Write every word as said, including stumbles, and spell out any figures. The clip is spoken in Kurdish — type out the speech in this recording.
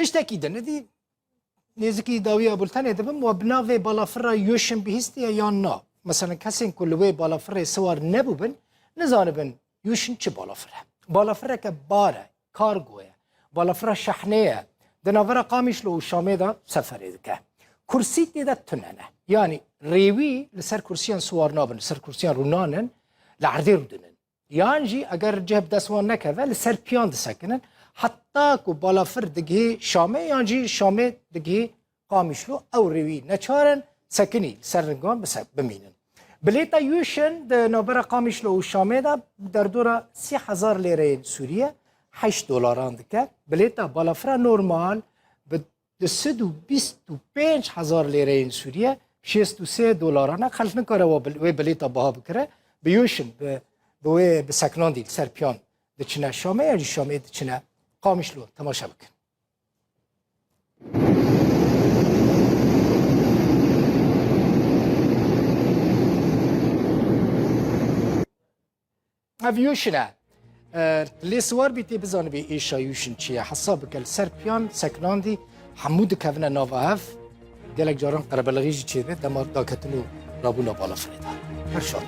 Tiştekî din, êdî nêzikî dawiya bultenê dibim, we bi navê balafira Yûşin bihîstiye yan na? Mesela kesên ku li wê balafirê siwar nebûbin, nizanibin Yûşin çi balafir e. Balafireke bar e, kargo ye. Balafira şehnê ye. Di navbera Qamişlo û Şamê de seferê dike. Kursî tê de tune ne. Yanî rêwî li ser kursiyan siwar nabin, li ser kursiyan rûnan in, li erdê rûdinin. Yan jî eger cih bi dest wan nekeve, li ser piyan disekinin. Heta ku balafir digihê Şamê yan jî Şamê digihê Qamişlo, ew rêwî neçar in, sekinî li ser lingan bise-, bimînin. Bilêta Yûşin di navbera Qamişlo û Şamê de derdora sê hezar lêreyên Sûriye heşt dolaran dike. Bilêta balafira normal bi du sed û bîst û pênc hezar lêreyên Sûriye, şêst û sê dolaran e. Xelk nikare wa bil-, wê bilêta biha bikire. Bi Yûşin, bi, bi wê, bi seknandî li ser piyan diçine Şamê, yan jî Şamê diçine Qamişlo. Temaşe bikin. Ev Yûşin e. E, lê siwar bî tê bizanibî êşa Yûşin çi ye. Hesab bike li ser piyan seknandî hemû dikevine nava hev. Gelek caran qerebelixî jî çêbe dema daketin û rabûna balafirê de. Her şad.